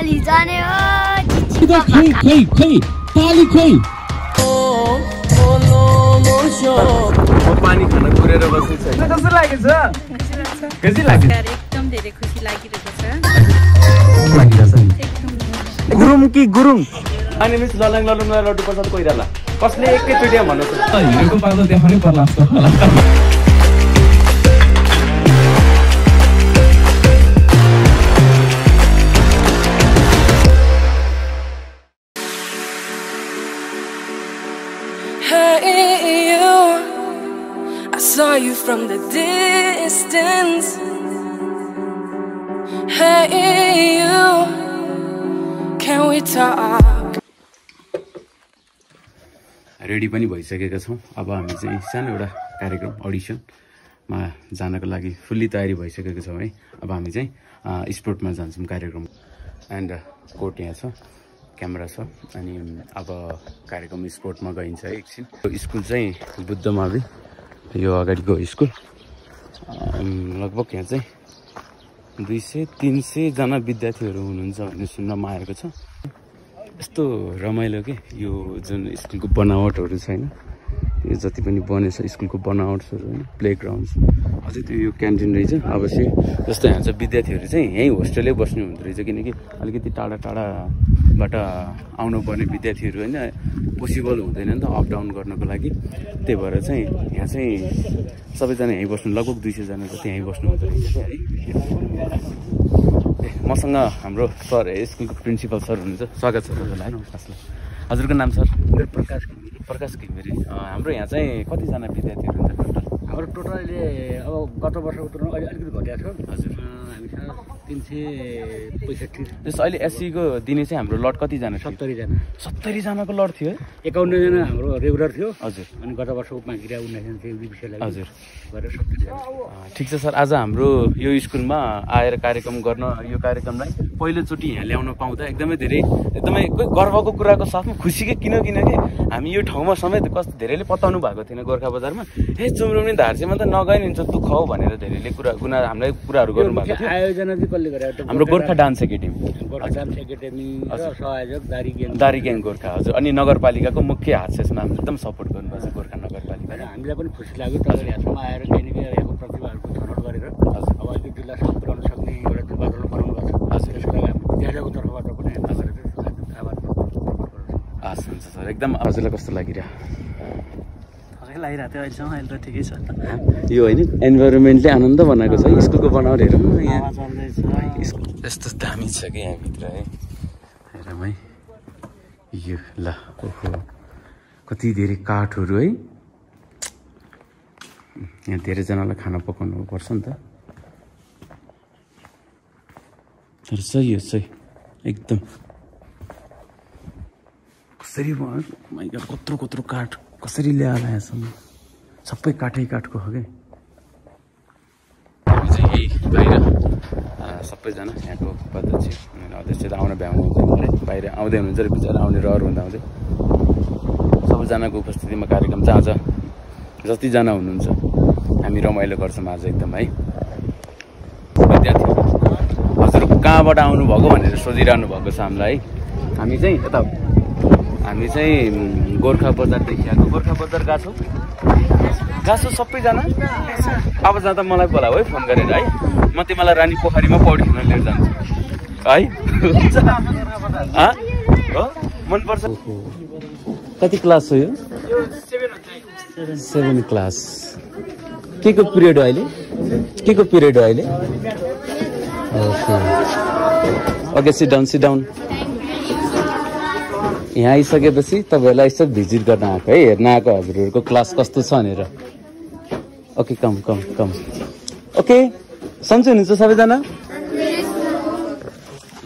ताली जाने हो ताली खोइ पानी खान कुरेर बसेछ कस्तो लागेछ कति लाग्यो एकदम धेरै खुसी लागिरहेको छ गुरुङ कि गुरुङ अनि मिस ललङ लड्डु प्रसाद कोइराला कसले एकैचोटिया भन्नु छ हिरोको पालो देखाउनै पर्ला जस्तो Saw you from the distance. Hey you, can we talk? Ready पनि भइसकेका छौं। अब हामी चाहिँ सानो एउटा कार्यक्रम अडिसनमा जानको लागि फुल्ली तयारी भइसकेको छौं है। अब हामी चाहिँ स्पोर्टमा जान्छौं कार्यक्रम एन्ड कोर्ट यहाँ छ क्यामेरा छ अनि अब कार्यक्रम स्पोर्टमा गइन्छ है एकछिन। स्कुल चाहिँ बुद्धमावि यो अगाडिको स्कुल लगभग यहाँ चाहिँ 200-300 जना विद्यार्थीहरू हुनुहुन्छ भन्ने सुन्नमा आएको छ। यस्तो रमाइलो के यो जुन स्कुलको बनावटहरू छैन यो जति पनि बनेछ स्कुलको बनावटहरू हैन प्लेग्राउन्ड्स अझै त्यो यो क्यान्टिन रहेछ। अवश्य जस्तो यहाँ चाहिँ विद्यार्थीहरू चाहिँ यहीँ होस्टेलै बस्नु हुँदो रहेछ किनकि अलिकति टाढाबाट आउनु पर्ने विद्यार्थीहरू हैन पोसिबल हुँदैन नि त अप डाउन गर्नको लागि। त्यही भएर चाहिँ यहाँ चाहिँ सबैजना यहीँ बस्नु लगभग 200 जना जति यहीँ बस्नु हुँदो रहेछ है। मसँग हाम्रो सर स्कुलको प्रिन्सिपल सर हुनुहुन्छ। स्वागत छ हजुरलाई क्लासलाई। हजुरको नाम सर? प्रकाश घिमिरे। हाम्रो यहाँ चाहिँ कतिजना विद्यार्थीहरू हुन्छ टोटल? हाम्रो टोटल अहिले अब गत वर्षको तुलनामा अलिकति घटेको छ। हजुर हामीसँग 365। जस्तो अहिले एससीको दिने चाहिँ हाम्रो लट कतिजना थियो? 70 जना। 70 जनाको लट थियो? 51 जना हाम्रो रेगुलर थियो। हजुर। अनि गत वर्षको बाँकी 19 जना थियो विषयलाई। हजुर। गरेर 70 जना। ठिक छ सर। आज हाम्रो यो स्कुलमा आएर कार्यक्रम गर्न यो कार्यक्रमलाई पहिलोचोटि यहाँ ल्याउन पाउँदा एकदमै गर्वको कुराको साथमा खुसीकै किनकि हामी यो ठाउँमा समेत कस्तो धेरैले पत्ताउनु भएको थिएन गोर्खा बजारमा हे चुम्रुनी धारसेमा त नगए नि हुन्छ दुःख हो भनेर धेरैले हामीलाई कुराहरू गर्नु भएको थियो। आयोजना चाहिँ कसले गरेको? हाम्रो गोर्खा डान्स एकाडेमी र सहयोजक दारी ग्याङ गोर्खा। हजुर। अनि नगरपालिकाको मुख्य हातसेसमा हामी एकदम सपोर्ट गर्नुभएको छ गोर्खा नगरपालिका। हामीलाई पनि खुसी लाग्यो तपाईँले यहाँसम्म आएर केही न केही यहाँको प्रतिभाहरूको छनौट गरेर अब अहिले जिल्लासम्म पुर्याउन सक्ने एउटा वातावरण बनाउनु भएको छ। हजुर। त्यसको लागि हामी विद्यालयको तर्फबाट पनि आभार हस् हुन्छ सर। एकदम हजुरलाई कस्तो लागिरह्यो? लागिरहेको थियो अहिलेसम्म। अहिले त ठिकै छ यो होइन इन्भाइरोमेन्टले आनन्द बनाएको छ स्कुलको बनावट हेरौँ न यहाँ स्कुल यस्तो दामी छ कि यहाँभित्र है। हेरौँ है यो ल ओहो कति धेरै काठहरू है। यहाँ धेरैजनालाई खाना पकाउनु पर्छ नि त। तर सही हो सही एकदम कसरी कत्रो काठ कसरी ल्याएर यहाँसम्म सबै काठको हो क्या। हामी चाहिँ यही बाहिर सबैजना यहाँको उपाध्यक्ष अध्यक्ष त आउन भ्याउनु हुँदैन बाहिर आउँदै हुनुहुन्छ र बिचरा आउने रहर हुँदाहुँदै सबैजनाको उपस्थितिमा कार्यक्रम चाहिँ आज जतिजना हुनुहुन्छ हामी रमाइलो गर्छौँ आज एकदम है। विद्यार्थीहरू हजुर कहाँबाट आउनुभएको भनेर सोधिरहनु भएको छ हामीलाई। हामी चाहिँ गोर्खा बजारदेखि आएको। गोर्खा बजार गएको छौ सबैजना? अब जाँदा मलाई बोलाऊ है फोन गरेर है। म तिमीलाई रानी पोखरीमा पौडी खेल्न लिएर जान्छु है। हो मनपर्छ। कति क्लास हो यो? 7 क्लास। के को पिरियड हो अहिले? Okay sit down. यहाँ आइसकेपछि तपाईँहरूलाई यसो भिजिट गर्न आएको है हेर्न आएको हजुरहरूको क्लास कस्तो छ भनेर। ओके कम ओके सन्चै हुनुहुन्छ सबैजना?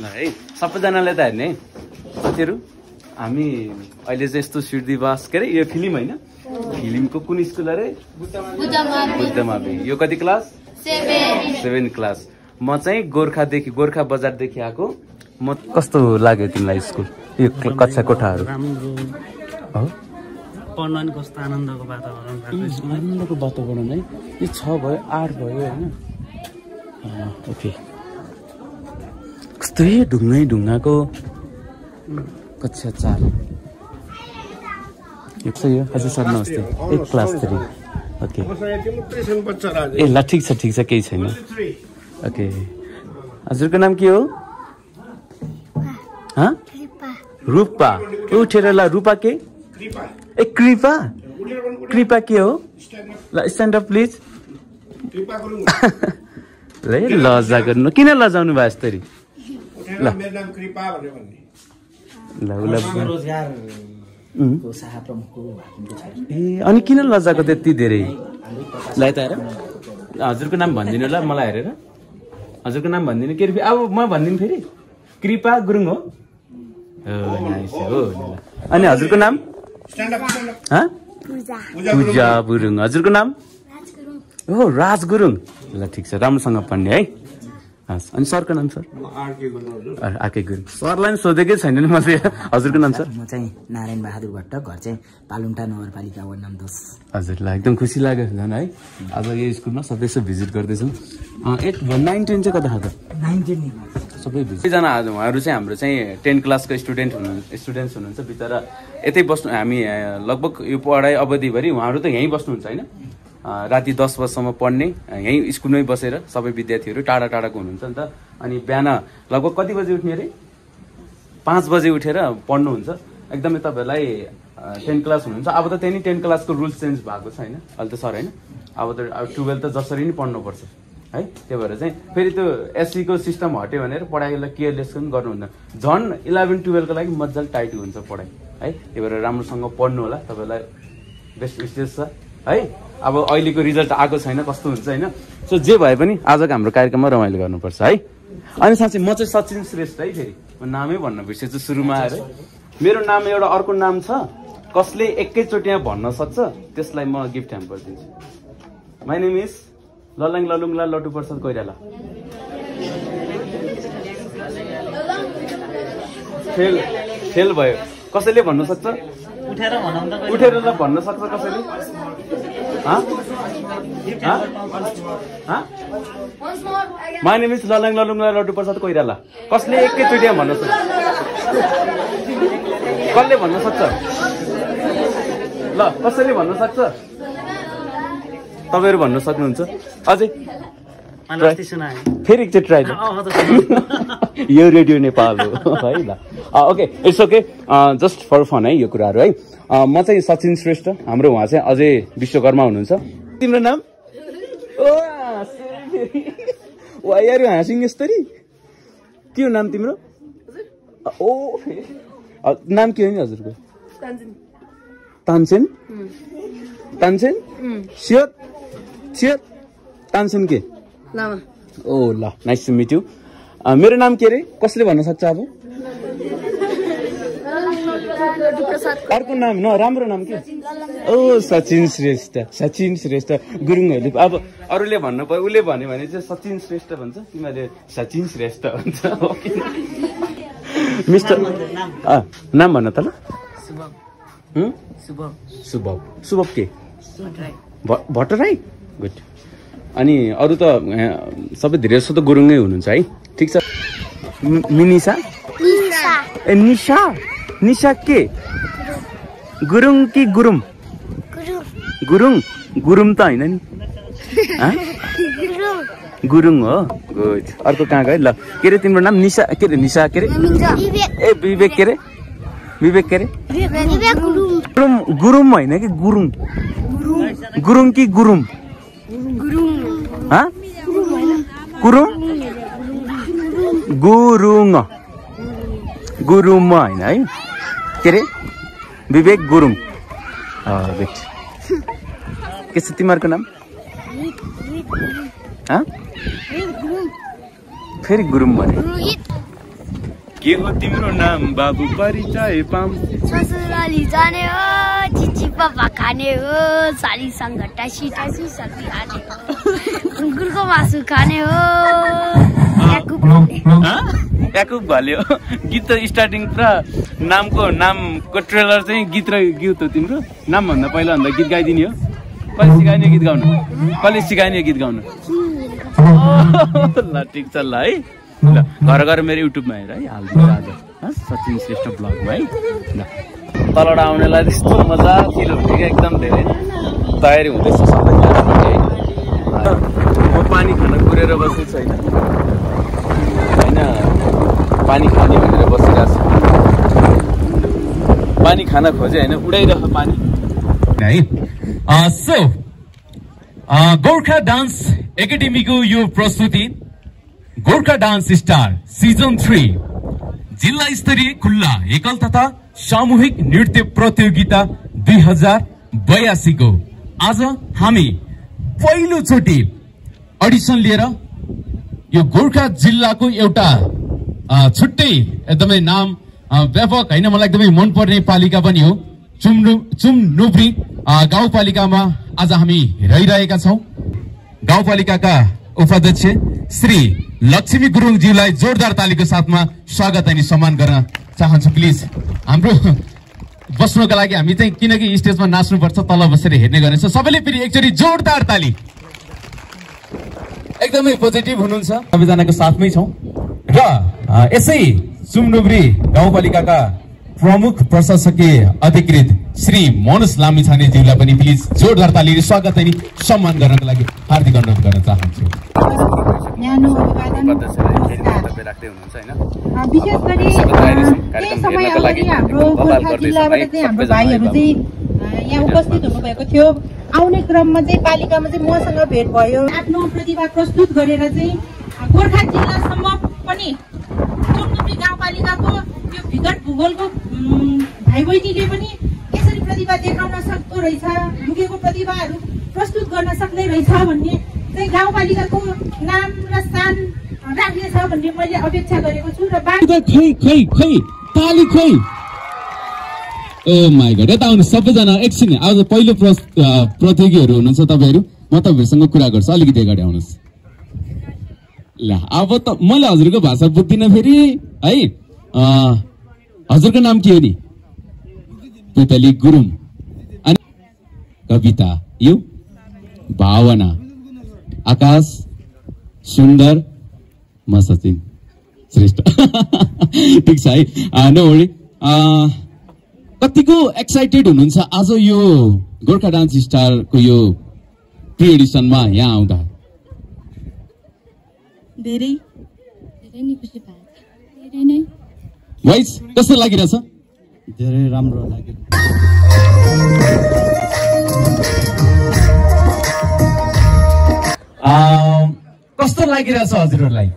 ल है सबैजनाले त हेर्ने साथीहरू हामी अहिले चाहिँ यस्तो सिट दिवस के अरे यो फिल्म होइन फिल्मको कुन स्कुल अरे? बुद्धमावि। यो कति क्लास? 7 क्लास। म चाहिँ गोर्खा बजारदेखि आएको। म कस्तो लाग्यो तिमीलाई स्कुल यो कक्षा कोठाहरू? पढ्न नि कस्तो आनन्दको वातावरण है। यो 6 भयो 8 भयो होइन? ओके यस्तै ढुङ्गाको कक्षा 4 एक सय हजुर सर नमस्ते एक क्लास 3 ओके ए ल ठिक छ केही छैन ओके हजुरको नाम के हो रूपा उठेर ल रूपा के ए कृपा के हो ल स्ट्यान्ड अप प्लिज लजा गर्नु किन लजाउनु भयो यस्तरी ल ए अनि किन लजाको त्यति धेरै ल यता हेर हजुरको नाम भनिदिनु ल मलाई हेरेर हजुरको नाम भनिदिनु के अब म भनिदिनु फेरि कृपा गुरुङ हो अनि हजुरको नाम पूजा गुरुङ हजुरको नाम हो राज गुरुङ ल ठिक छ राम्रोसँग पढ्ने है हस् अनि सरको नाम सर आके गुरुङ सरलाई पनि सोधेकै छैन नि मैले हजुरको नाम सर म चाहिँ नारायण बहादुर भट्ट घर चाहिँ पालुङटा नगरपालिका वार्ड नम्बर 10 हजुर ल एकदम खुसी लाग्यो झन् है आज यो स्कुलमा सबै यसो भिजिट गर्दैछौँ 8 9 10 चाहिँ कता खाँदा 9 10 सबै भिजिटजना आज उहाँहरू चाहिँ हाम्रो चाहिँ 10 क्लासको स्टुडेन्ट्स हुनुहुन्छ बिचरा यतै बस्नु हामी लगभग यो पढाइ अवधिभरि उहाँहरू त यहीँ बस्नुहुन्छ होइन राति 10 बजीसम्म पढ्ने यहीँ स्कुलमै बसेर सबै विद्यार्थीहरू टाढा टाढाको हुनुहुन्छ नि त अनि बिहान लगभग कति बजे उठ्ने अरे 5 बजे उठेर पढ्नुहुन्छ एकदमै तपाईँहरूलाई 10 क्लास हुनुहुन्छ अब त त्यही 10 क्लासको रुल्स चेन्ज भएको छ होइन अहिले त सर होइन अब त 12 त जसरी नै पढ्नुपर्छ है त्यही भएर चाहिँ फेरि त्यो एससीको सिस्टम हट्यो भनेर पढाइलाई केयरलेस पनि गर्नुहुन्न झन् 11 12 को लागि मजाले टाइट हुन्छ पढाइ है त्यही भएर राम्रोसँग पढ्नु होला तपाईँलाई बेस्ट विशेष छ है अब अहिलेको रिजल्ट आएको छैन कस्तो हुन्छ होइन सो जे भए पनि आजको हाम्रो कार्यक्रममा रमाइलो गर्नुपर्छ है अनि साँच्चै म चाहिँ सचिन श्रेष्ठ है फेरि म नामै भन्न बिर्सेछु सुरुमा आएर मेरो नाम एउटा अर्को नाम छ कसले एकैचोटिमा भन्न सक्छ त्यसलाई म गिफ्ट ह्याम्पर दिन्छु my name is Lalang Lalungla Lattu Prasad Koirala fail भयो कसैले भन्न सक्छ उठेर ल भन्न सक्छ कसैले my name is Lalang Lalungla Lattu Prasad Koirala कसले एकैचोटिमा भन्न सक्छ कसले भन्न सक्छ ल कसैले भन्न सक्छ तपाईँहरू भन्न सक्नुहुन्छ अझै फेरि एकचोटि ट्राई यो रेडियो नेपाल हो है ल okay it's okay just for fun है यो कुराहरू है म चाहिँ सचिन श्रेष्ठ हाम्रो उहाँ चाहिँ अझै विश्वकर्मा हुनुहुन्छ तिम्रो नाम ओ यार हाँसिङ यस्तरी के हो नाम तिम्रो ओ नाम के हो नि हजुरको तानसेन तानसेन स्योर स्योर तानसेन के ओ ल नाइस टु मिट यु मेरो नाम के अरे कसले भन्न सक्छ अब अर्को नाम न राम्रो नाम के ओ सचिन श्रेष्ठ गुरुङहरूले अब अरूले भन्नु पर्यो उसले भन्यो भने चाहिँ सचिन श्रेष्ठ भन्छ तिमीहरूले सचिन श्रेष्ठ भन्छ मिस्टर नाम भन्न त ल शुभम के भट्टराई गुड अनि अरू त सबै धेरै जस्तो त गुरुङै हुनुहुन्छ है ठिक छ मिनिसा ए निशा के गुरुङ कि गुरुम गुरुङ त होइन नि गुरुङ हो गुड अर्को कहाँ गयो ल के अरे तिम्रो नाम निशा के अरे निशा के अरे ए विवेक के अरे गुरुम होइन कि गुरुङ कि गुरुम गुरुङ होइन है के अरे विवेक गुरुङ के छ तिमीहरूको नाम फेरि गुरुङ भने के हो तिम्रो नाम बाबु परिचय पाम ससुराली जाने हो चिचिपा खाने हो सालीसँग टासी सब्जी खाने हो कुकुरको मासु खाने हो याकुब भाल्यो गीत त स्टार्टिङ पुरा नामको ट्रेलर चाहिँ गीत हो तिम्रो नाम भन्दा पहिला भन्दा गीत गाइदिने हो कहिले सिकाइने गीत गाउनु ल ठिक छ ल है ल घर घर मेरो युट्युबमा हेर है हालिदिन्छ आज सचिन श्रेष्ठ ब्लगमा है ल तलबाट आउनेलाई त्यस्तो मजा फिल हुन्छ क्या एकदम धेरै तयारी हुँदैछ सबैजना म पानी खान कुरेर बसेको छैन होइन पानी खाने भनेर बसिरहेको छु पानी खान खोजे होइन उडाइरह पानी है सो गोर्खा डान्स एकाडेमीको यो प्रस्तुति गोर्खा डान्स स्टार सिजन 3 जिल्ला स्तरीय खुल्ला एकल तथा सामूहिक नृत्य प्रतियोगिता 2082 को आज हामी पहिलोचोटि अडिसन लिएर यो गोर्खा जिल्लाको एउटा छुट्टै एकदमै नाम व्यापक होइन मलाई एकदमै मनपर्ने पालिका पनि हो चुम्नुब्री गाउँपालिकामा आज हामी रहिरहेका छौं गाउँपालिकाका उपाध्यक्ष श्री लक्ष्मी गुरुङज्यूलाई जोरदार तालीको साथमा स्वागत अनि सम्मान गर्न चाहन्छु प्लिज हाम्रो बस्नुको लागि हामी चाहिँ किनकि स्टेजमा नाच्नुपर्छ तल बसेर हेर्ने गर्नेछ सबैले फेरि एकचोटि जोरदार ताली एकदमै पोजिटिभ हुनुहुन्छ सबैजनाको साथमै छौं र यसै चुम्नुब्री गाउँपालिकाका प्रमुख प्रशासकीय अधिकृत श्री मनोज लामिछानेज्यूलाई पनि प्लिज जोरदार तालीले स्वागत अनि सम्मान गर्नको लागि हार्दिक अनुरोध गर्न चाहन्छु विशेष गरी केही समय अगाडि हाम्रो गोर्खा जिल्लाबाट चाहिँ हाम्रो भाइहरू चाहिँ यहाँ उपस्थित हुनुभएको थियो आउने क्रममा चाहिँ पालिकामा चाहिँ मसँग भेट भयो आफ्नो प्रतिभा प्रस्तुत गरेर चाहिँ गोर्खा जिल्लासम्म पनि चुम्नुब्री गाउँपालिकाको यो विकट भूगोलको भाइ बहिनीले पनि यसरी प्रतिभा देखाउन सक्दो रहेछ लुकेको प्रतिभाहरू प्रस्तुत गर्न सक्ने रहेछ भन्ने चाहिँ गाउँपालिकाको नाम र स्थान राख्नेछ भन्ने मैले अपेक्षा गरेको छु र ओ माय गॉड यता आउनु सबैजना एकछिन आज पहिलो प्रतियोगीहरू हुनुहुन्छ तपाईहरु म तपाईहरुसँग कुरा गर्छु अलिकति अगाडि आउनुस् ल अब त मैले हजुरको भाषा बुझ्दिन फेरि है हजुरको नाम के हो नि पुतली गुरुङ अनि कविता यो भावना आकाश सुन्दर म सचिन श्रेष्ठ ठीक छ है नो वरी कतिको एक्साइटेड हुनुहुन्छ आज यो गोर्खा डान्स स्टारको यो प्री एडिसनमा यहाँ आउँदा धेरै नै खुसी भएको धेरै नै वाइस कस्तो लागिरहेछ धेरै राम्रो लाग्यो कस्तो लागिरहेछ हजुरहरूलाई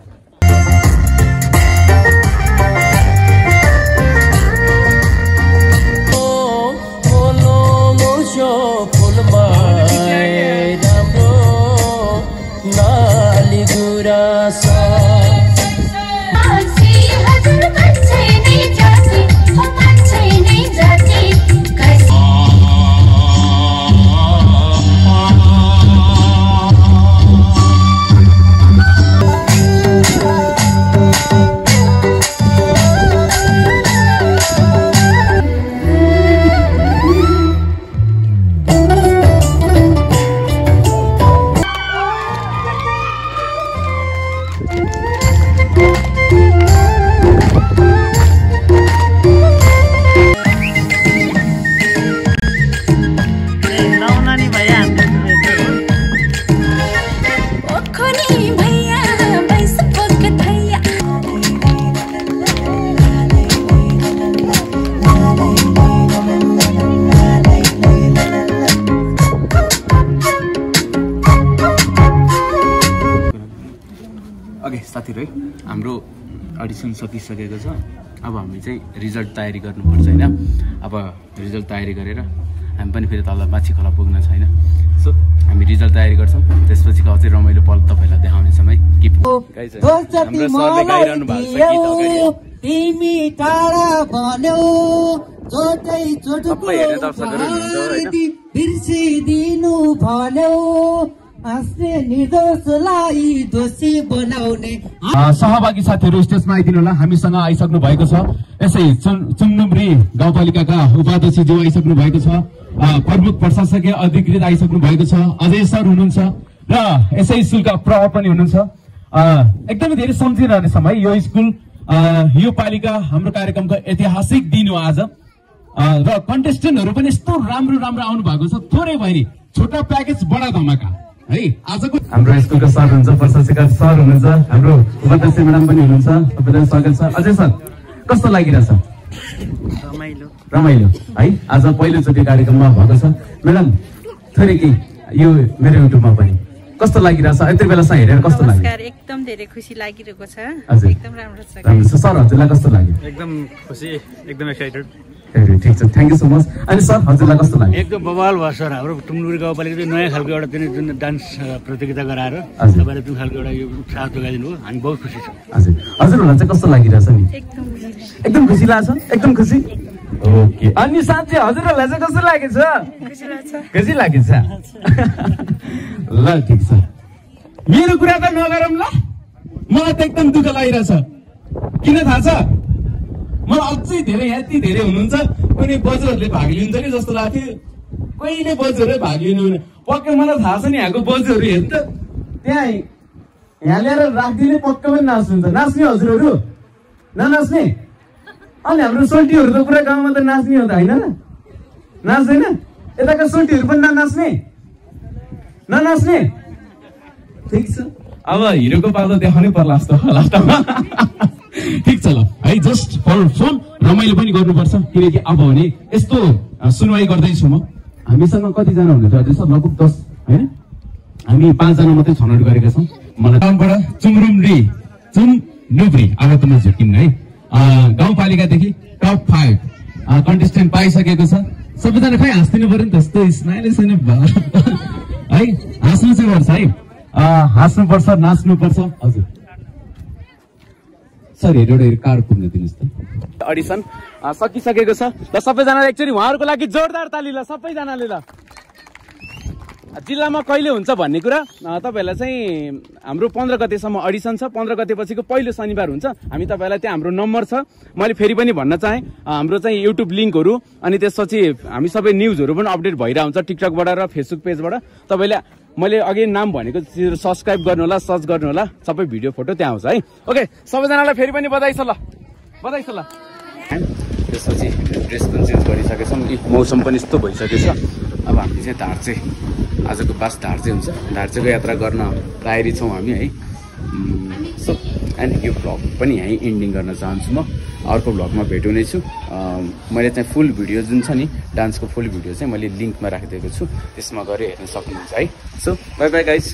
साथीहरु है हाम्रो अडिसन सकिसकेको छ अब हामी चाहिँ रिजल्ट तयारी गर्नुपर्छ हैन अब रिजल्ट तयारी गरेर हामी पनि फेरि तल माथि खोला पुग्न छैन सो हामी रिजल्ट तयारी गर्छौं त्यसपछिको अझै रमाइलो पल तपाईलाई देखाउने समय के गाइस हाम्रो सरले गाइरहनु भएको छ गीत तिमी टाढा भन्यौ चोटै चोटको बिर्सिदिनु भन्यौ आस्ते निर्दोषलाई दोषी बनाउने सहभागी साथीहरु स्टेजमा आइदिनु होला हामीसँग आइसक्नु भएको छ यसै चुम्नुब्री गाउँपालिकाका उपाध्यक्षज्यू आइसक्नु भएको छ प्रमुख प्रशासकीय अधिकृत आइसक्नु भएको छ अजय सर हुनुहुन्छ र यसै स्कुलका प्रह पनि हुनुहुन्छ एकदमै धेरै सम्झिरहनेछौँ है यो स्कुल यो पालिका हाम्रो कार्यक्रमको ऐतिहासिक दिन हो आज र कन्टेस्टेन्टहरू पनि यस्तो राम्रो राम्रो आउनु भएको छ थोरै भएन छोटा प्याकेज बडा धमाका है आजको हाम्रो स्कुलको सर हुनुहुन्छ प्रशासक सर हुनुहुन्छ हाम्रो उपाध्यक्ष म्याडम पनि हुनुहुन्छ सबैलाई स्वागत छ अजय सर कस्तो लागिरहेछ रमाइलो है आज पहिलोचोटि कार्यक्रममा भएको छ म्याडम थोरै के यो मेरो युट्युबमा पनि कस्तो लागिरहेछ यति बेलासम्म हेरेर कस्तो लाग्यो एकदम धेरै खुसी लागिरहेको छ एकदम राम्रो छ सर हजुरलाई कस्तो लाग्यो एकदम खुसी एकदम एक्साइटेड ठिक छ थ्याङ्क यू सो मच अनि सर हजुरलाई कस्तो लाग्यो एकदम बवाल भयो सर हाम्रो टुमलुरी गाउँपालिका नयाँ खालको एउटा जुन डान्स प्रतियोगिता गराएर तपाईँले जुन खालको एउटा यो उत्साह जोगाइदिनु हो हामी बहुत खुसी छौँ हजुर हजुरहरूलाई चाहिँ कस्तो लागिरहेछ नि एकदम खुसी लाग्छ एकदम खुसी ओके अनि साथी हजुरहरूलाई चाहिँ कस्तो लागेछ खुसी लागेछ ल ठिक छ मेरो कुरा त नगरौँ ल मलाई त एकदम दुःख लागिरहेछ किन थाहा छ मलाई अझै धेरै यति धेरै हुनुहुन्छ कुनै बजुहरूले भाग लिन्छ कि जस्तो लाग्थ्यो कहिले बजुहरू भाग लिनु हुने पक्कै मलाई थाहा छ नि यहाँको बजुहरू हेर्नु त त्यहाँ यहाँ ल्याएर राखिदिने पक्कै पनि नाच्नुहुन्छ नाच्ने हजुरहरू ननाच्ने अनि हाम्रो सोल्टीहरू त पुरा गाउँमा त नाच्ने हो त होइन नाच्दैन यताका सोल्टीहरू पनि ननाच्ने ठिक छ अब हिरोको पालो देखाउनै पर्ला जस्तो लास्टमा ठिक छ ल है जस्ट फर फन रमाइलो पनि गर्नुपर्छ किनकि अब भने यस्तो सुनवाई गर्दैछु म हामीसँग कतिजना हुनुहुन्छ अझै सर लगभग 10 होइन हामी 5 जना मात्रै छनौट गरेका छौँ मलाई गाउँबाट चुमनुब्री अब त म झुकिन्न है गाउँपालिकादेखि टप 5 कन्टेस्टेन्ट पाइसकेको छ सबैजना खै हाँस्दिनु पर्यो नि त्यस्तो स्माइलै छैन है हाँस्नु चाहिँ पर्छ है हाँस्नुपर्छ नाच्नुपर्छ हजुर सर एउटा कार्ड पुग्न दिनुहोस् त अडिसन सकिसकेको छ ल सबैजनाले एकचोटि उहाँहरूको लागि जोरदार ताली ल सबैजनाले ल जिल्लामा कहिले हुन्छ भन्ने कुरा तपाईहरुलाई चाहिँ हाम्रो 15 गतेसम्म अडिसन छ 15 गते पछिको पहिलो शनिबार हुन्छ हामी तपाईहरुलाई त्यहाँ हाम्रो नम्बर छ मैले फेरि पनि भन्न चाहे हाम्रो चाहिँ युट्युब लिंकहरु अनि त्यसपछि हामी सबै न्यूजहरु पनि अपडेट भइरा हुन्छ टिकटकबाट र फेसबुक पेजबाट तपाईले मैले अघि नाम भनेको सब्स्क्राइब गर्नु होला सर्च गर्नु होला सबै भिडियो फोटो त्यहाँ आउँछ है ओके सबैजनालाई फेरि पनि बधाई छ ल त्यसपछि ड्रेस पनि चेन्ज गरिसकेछौँ मौसम पनि यस्तो भइसकेछ अब हामी चाहिँ धार्चे आजको बास धार्चे हुन्छ धार्चेको यात्रा गर्न तयारी छौँ हामी है सो एन्ड यो भ्लग पनि यहीँ इन्डिङ गर्न चाहन्छु म अर्को भ्लगमा भेट्ने छु मैले चाहिँ फुल भिडियो जुन छ नि डान्सको फुल भिडियो चाहिँ मैले लिङ्कमा राखिदिएको छु त्यसमा गएर हेर्न सक्नुहुन्छ है सो बाई बाई गाइज